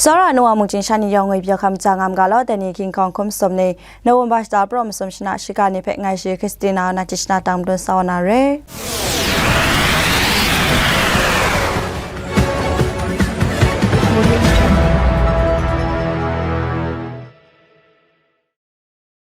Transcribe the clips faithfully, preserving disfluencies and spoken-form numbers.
Tsawra nu wa mungchying sha ni yawng ngwi pyaw hkam ja ngam ga law, dai ni King Kong hkum sum ni, November shata pra masum shana shiga ni hpe ngai shi Christina na chyi shana tang madun sa wa na re.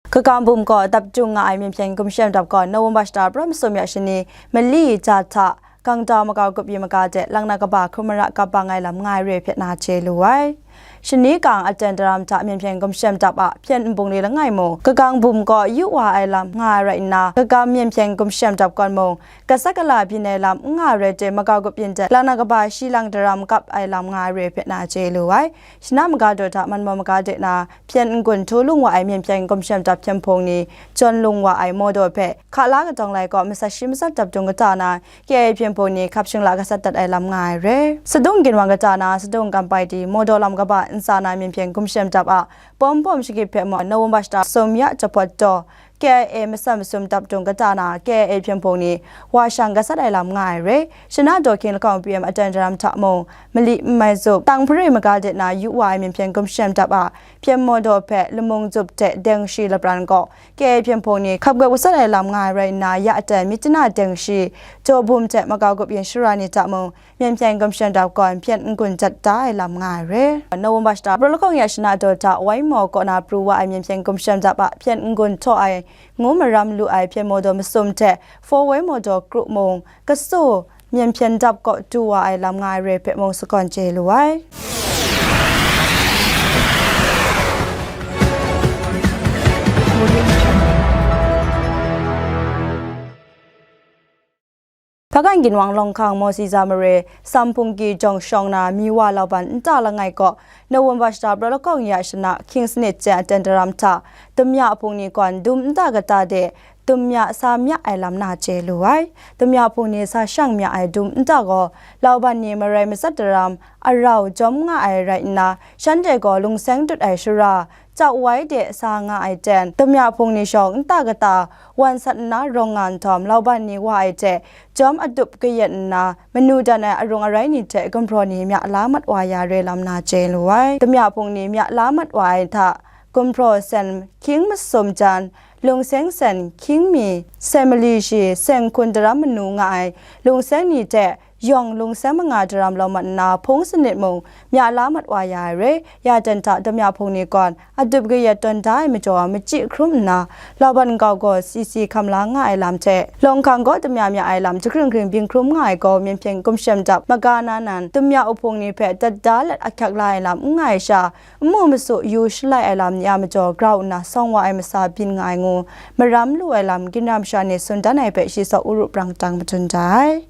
Kagam bum gaw dap jung nga ai Myen Hpyen Gumshem Dap gawn November shata pra masum ya shani, mali ja hta, kangdau makau gup yu maga de, lang na kaba hkrum mara kap bang ai lam nga ai re hpe na chye lu ai. Shani kang aten daram hta Myen Hpyen Gumshem Dap a hpyen nbungli langai mung, kagang bum gaw yu wa ai lam nga ai rai nna, kagam Myen Hpyen Gumshem Dap gawn mung, gasat gala byin ai lam n nga ai rai tim, makau gup yin de, lang na kaba shi lang daram kap ai lam nga ai re hpe na chye lu ai. Shana maga daw hta Manmaw maga de na, hpyen n-gun htu lung wa ai Myen Hpyen Gumshem Dap hpyen hpung ni, jawn lung wa ai mawdaw hpe, hka la katawng lai kaw, masat shi masat dap dung kata na, K I A hpyen hpung ni hkap shingla gasat dat ai lam nga ai re. Sadung ginwang kata na, Sadung Kampai di mawdaw lam kaba ntsa na Myen Hpyen Gumshem Dap a, pawm pawm shagit hpe maw, November shata sum ya jahpawt daw, K I A masam masum dap dung kata na, K I A hpyen hpung ni wa shang gasat ai lam nga ai re. Shana daw hkying lahkawng P M aten daram hta mung, mali n mai zup, tang hpare maga de na yu wa ai Myen Hpyen Gumshem Dap a, hpyen mawdaw hpe lamung zup hte deng shi lapran gaw, K I A hpyen hpung ni hkap gap gasat ai lam nga ai rai nna, ya aten myit chana deng shi, jaw bum hte makau gup yin shara ni hta mung, Myen Hpyen Gumshem Dap gawn hpyen n-gun jat da ai lam nga ai re. November shata pra lahkawng ya shana daw hta Waimaw kaw na pru wa ai Myen Hpyen Gumshem Dap a hpyen n-gun htaw ai, ngu maram lu ai hpyen mawdaw masum hte, four wheel mawdaw kru mung, kasu Myen Hpyen Dap kaw du wa ai lam nga ai re hpe mung sagawn chye lu ai. Hpagan ginwang Lawng Hkang Mawsi Za Mare, Sam Hpungki jawng shawng na, Miwa Lauban nta langai kaw, November shata pra lahkawng ya shana, hkying sanit jen aten daram hta, damya hpung ni gawn dum nta kata de, damya sa mya ai lam na chye lu ai. Damya hpung ni sa shang mya ai dum nta gaw, Lauban ni marai matsat daram, arau jawm nga ai rai nna, shanhte gaw lungseng dut ai shara, chau wai de sa nga ai ten, damya hpung ni shawng nta kata wan sat nna rawng nga nhtawm, Lauban ni wa ai hte jawm adup kayat nna, manu dan ai arung arai ni hte gumhpraw ni mya la mat wa ya re lam na chye lu ai. Damya hpung ni mya la mat wa ai hta, gumhpraw sen hkying masum jan, lungseng sen hkying mi, sen mali shi, sen hkun daram manu nga ai lungseng ni hte, yawng lungseng manga daram lawm mat nna, hpung sanit mung mya la mat wa ya ai re. Ya ten hta damya hpung ni gawn adup kayat tawn da ai majaw, machyi hkrum nna, Lauban nkau gaw si si hkam la nga ai lam hte, Lawng Hkang gaw damya mya ai lam jahkring hkring byin hkrum nga ai gaw, Myen Hpyen Gumshem Dap maga na nan, damya uhpung ni hpe dat da let ahkyak la ai lam n nga ai sha, n mu masu yu shalai ai lam ni a majaw grau nna sawng wa ai masa byin nga ai ngu, maram lu ai lam ginra masha ni tsun dan ai hpe shi Saw Uru Prang Tang madun da ai.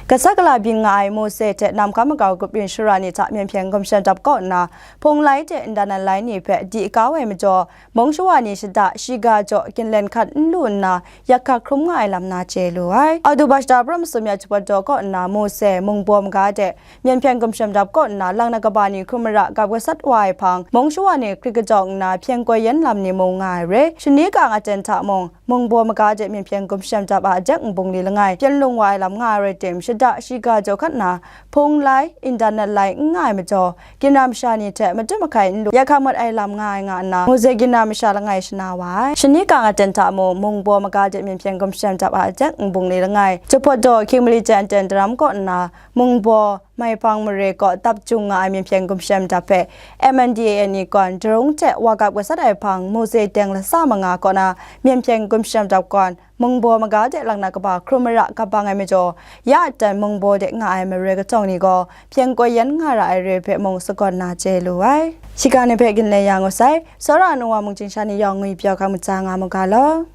Gasat gala byin nga ai Mose hte namhkam makau grup yin shara ni hta Myen Hpyen Gumshem Dap kaw nna, hpung lai hte ndan ai lai ni hpe di kau ai majaw, mung shawa ni shada shiga jaw ginlen hkat n lu nna, yak hkak hkrum nga ai lam na chye lu ai. Audu ba shata pra masum ya jahpawt daw kaw nna, Mose, Mungbaw maga de, Myen Hpyen Gumshem Dap kaw nna, lang na kaba ni hkrum mara gap gasat wa ai hpang, mung shawa ni hkrit kajawng nna, hpyen koi yan lam ni mung nga ai re. Shani kang aten hta mung, Mungbaw maga de Myen Hpyen Gumshem Dap a adak nbungli langai, pyan lung wa ai lam nga ai rai tim, shada shiga jaw hkat nna, hpung lai, internet lai n nga ai majaw, ginra masha ni hte matup mahkai n lu, yak hkak mat ai lam nga ai nga nna, Mose ginra masha langai shana wa ai. Shani kang aten hta mung, Mungbaw maga de Myen Hpyen Gumshem Dap a adak nbungli langai, jahpawt daw hkying mali jan ten daram kaw nna, Mungbaw, Maihpang mare kaw dap jung nga ai Myen Hpyen Gumshem Dap hpe M N D A N ni gawn jarung hte wa gap gasat ai hpang, Mose teng lasa manga kaw na Myen Hpyen Gumshem Dap gawn, Mungbaw maga de lang na kaba hkrum mara gap bang ai majaw, ya dan Mungbaw de nga ai mare katawng ni gaw, hpyen koi yan nga ra ai re hpe mung sagawn na chye lu ai. Shiga ni hpe ginle ya ngu sai, tsawra nu wa mungchying sha ni yawng ngwi pyaw hkang maja nga mu ga law.